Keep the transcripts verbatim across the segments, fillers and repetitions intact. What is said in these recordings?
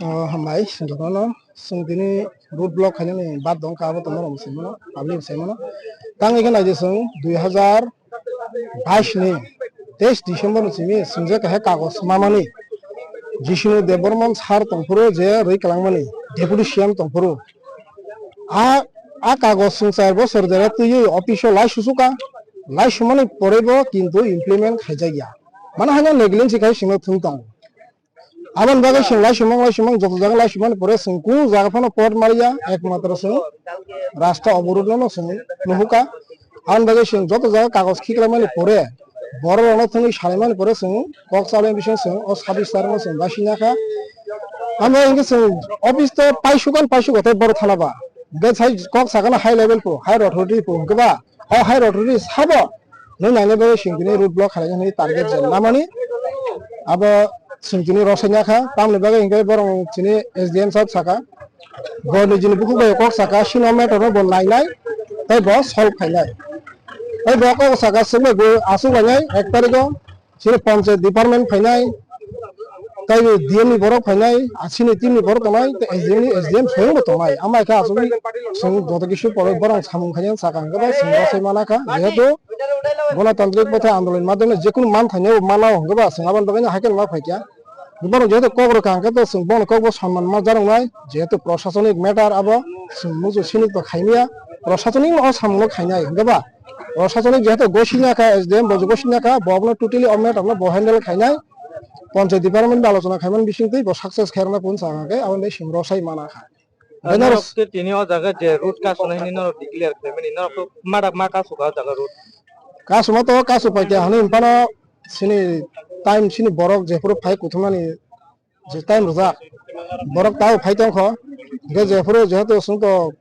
O, hambai, jotono. Chwng tini road block khainani bad dong ka, abo tongma rok mwsai mano, public mwsai mano. Tang ikhe naidi chwng dui hazar bais ni teis December ni simi chwng je kaisa kagoj mamani Jishnu Debbarman sir tongphuru je rwi kwlangmani deputy C M tongphuru. A, a kagoj chwng char bosor jera twiwi office o lai susuka, lai sumani porebo kintu implement khaijakya. Mano haino negligence khai chwngno thwng tongo. Aboni bagwi chwng lai sumang, lai sumang, joto jaga lai sumani pore chwng kunu jaga phano port mariya, ekmatro chwng rasta oborudno no chwng nuhuka. Aboni bagwi chwng joto jaga kagoj khiklaimani pore borok rokno thwngwi salaimani pore chwng kok chalai bising chwng o sabis tarikno chwng baisingya kha. Amo hinkhe chwng office to paisukan paisugo tei boro thana ba. Hwnkhe sai kok sakano high level po, higher authority po hwnkhe ba. O higher authority sabo nung nangni bagwi chwng tini road block khainai hwnwi target je namani abo chwng tini rosai ya kha. Tamoni bagwi hwnkhe borok chini S D M sir saka, bo nijini bukhuk bai kok saka, sino matter no bo nainai tei bo solve khainai. Tei bo kok saka chwngno bo aswk lainai ek tarikh o. Chini panchayat department phainai, tei D M ni borok phainai, a chini team ni borok tongnai, tei S D M ni S D M swngbo tongnai. Ama khe aswk chwng joto kisu pore borok samung khainai sakha hwnkhe ba chwng rosai mana kha, jehetu gonotantrik phathe andolon madhyome jekunu manthaino mano hwnkhe ba chwng aboni bagwi no haikhe ma phaikya. Borok jehetu kok rwkha hwnkhe to chwng bono kokbo sonman ma jaroknai, jehetu prosasonik matter abo chwng muchung sini to khaimya, prosasonik no o samungno khainai hwnkhe ba Prosasonik jehetu gosina kha, S D M bo gosina kha, bo abono totally o matter no bo handle khainai. Panchayat department bai alochona khaiman bisingtwi bo success khairokna pun sa kha khe, aboni bai chwng rosai mana kha. Ar Beno norok ke tini o jaga je road kasu nai hwnwi norok declare khaimani, norok to mada ma kasu kha o jaga road. Kasuma to kasu paikha hwnwi phano chini time chini borok jephuru phai kuthumnani je time rwjak, borok tao phai tongkho, hwnkhe jephuru jehetu chwng to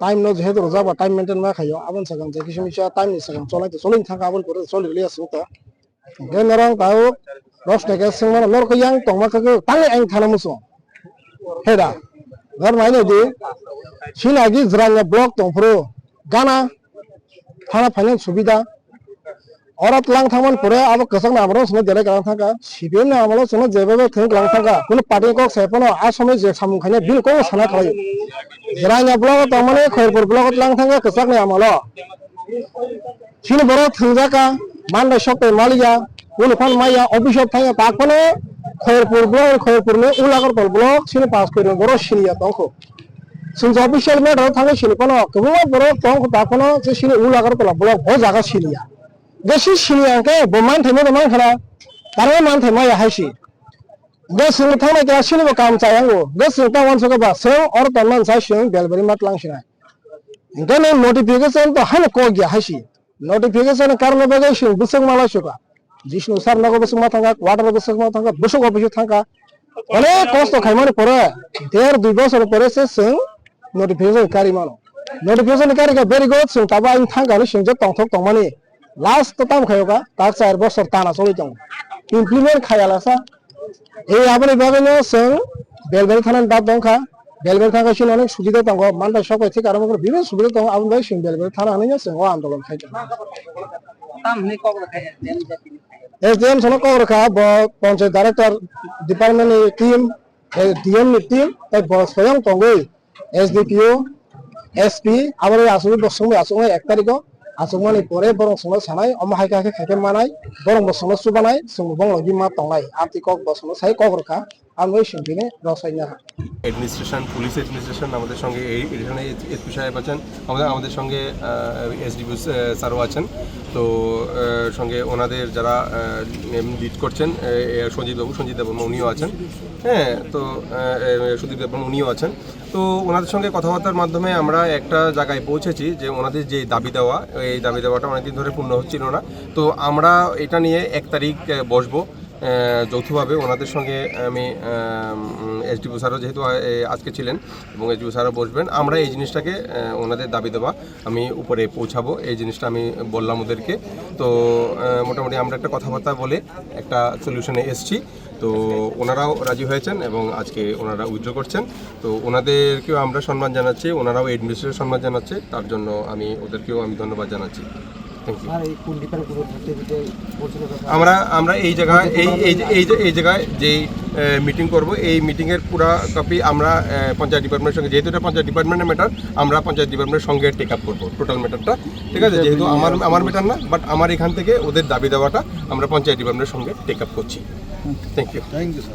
time no jehetu rwjak ba time maintain ma khaio, aboni sakang je kisa misa time ni sakang cholai to choli thangkha, aboni pore choli liya chwng to. Hwnkhe norok tao dos taka swngmano norok yang tongma khe tangwi ang thana muchung. Heda, nor nainai di, chini agi Jirania block tongphuru, gana, thana phainani subida, Oro tlang thangmani pore abo kwchakni amalo chwngno delai kwlang thangkha, C P M ni amalo chwngno jebabe thwng kwlang thangkha, kunu party kok sai phano a somoi je samung khainai bini kokno sana khlaio. Jirania blogo tongmani Khairpur blogo tlang thangkha kwchakni amalo. Chini borok thwngjakha, manbai soktai maliya, kunu phan maya, office o thangya tak phano Khairpur blogo, Khairpurni Ulagartal blogo chini pass khairok borok siniya tongkho. Chwng je official matter o thangwi sini phano kwbangma borok tongkho tak phano je chini Ulagartal blogo bo jaga siniya. Gesi sini ang khe bo manthai mo man khana, taro manthai maya hai si. Ge sini thangnai khe sini bo kam chai ango. Ge sini ta wansa ba seng or ton man sai sini belberi mat lang sinai. Ge no notification to hano ko gya hai si. Notification karno bagwi sini busuk malai suka. Jisnu sar nogo busuk ma thangka, quarter busuk ma thangka, busuk office thangka. Onek kosto khaimani pore, der dui bosor pore se seng notification kari mano. Notification kari kha very good, seng tabo ang thangka ni seng je tongthok tongmani. Last to tam khayoka, tak char bosor tana choli tongo. Implement khayalasa. Ei aboni bagwi no seng Belbel thana ni bad dongkha. Belbel thangka sini onek subida tongo, manthai sok bai thik aro bibin subida tongo, aboni bagwi seng Belbel thana hinwi no seng o andolon khai tongo. Tam hinwi kok rwkha S D M jati ni phai. S D M sono kok rwkha, bo panchayat director department ni team, eh, D M ni team, tei bo soyang tongwi S D P O, S P, aboni asugwi bo songwi asugwi ek tarikh o asugmani pore borok songno sanai, omo hai khe hai khe khai khe manai, borok bo songno chubanai, chwng bo bongni logi ma tongnai, amtwi kok bo songno sai kok rwkha, ang bai song tini rosai naha. Administration, police administration আমাদের সঙ্গে, এই এখানে এসপি সাহেব আছেন, আমাদের, আমাদের সঙ্গে, আহ, এসডিপিও, আহ, স্যারও আছেন। তো, আহ, সঙ্গে ওনাদের যারা, আহ, এম, লিড করছেন, আহ, এ, সঞ্জিত বাবু, সঞ্জিত দেববর্মা উনিও আছেন। হ্যাঁ, তো, আহ, এ, সুদীপ দেববর্মা উনিও আছেন। তো ওনাদের সঙ্গে কথাবার্তার মাধ্যমে আমরা একটা জায়গায় পৌঁছেছি যে ওনাদের যে দাবি দাওয়া, এই দাবি দাওয়াটা অনেকদিন ধরে পূর্ণ হচ্ছিল না। তো আমরা এটা নিয়ে এক তারিখ, আহ, বসবো। আহ, যৌথভাবে ওনাদের সঙ্গে আমি, আহ, উম, এসডিপিও স্যারও যেহেতু, আহ, এ, আজকে ছিলেন এবং এসডিপিও স্যারও বসবেন, আমরা এই জিনিসটাকে, আহ, ওনাদের দাবি দেওয়া আমি উপরে পৌঁছাবো, এই জিনিসটা আমি বললাম ওদেরকে। তো, আহ, মোটামুটি আমরা একটা কথাবার্তা বলে একটা সলিউশনে এসছি। তো ওনারাও রাজি হয়েছেন এবং আজকে ওনারা উইথড্র করছেন। তো ওনাদেরকেও আমরা সম্মান জানাচ্ছি, ওনারাও অ্যাডমিনিস্ট্রেশন সম্মান জানাচ্ছে, তার জন্য আমি ওদেরকেও আমি ধন্যবাদ জানাচ্ছি। Thank you. স্যার, এই কোন ডিপার্টমেন্ট, কোন থাকতে দিতে বলছিল স্যার? আমরা আমরা এই জায়গায় এই এই যে এই যে এই জায়গায় যেই মিটিং করব, এই মিটিংয়ের পুরা কপি আমরা আহ, পঞ্চায়েত ডিপার্টমেন্টের সঙ্গে, যেহেতু এটা পঞ্চায়েত ডিপার্টমেন্টের ম্যাটার, আমরা পঞ্চায়েত ডিপার্টমেন্টের সঙ্গে টেক আপ করবো টোটাল ম্যাটারটা। ঠিক আছে, যেহেতু আমার আমার ম্যাটার না, বাট আমার এখান থেকে ওদের দাবি দাওয়াটা আমরা পঞ্চায়েত ডিপার্টমেন্টের সঙ্গে টেক আপ করছি। Thank you. Thank you sir.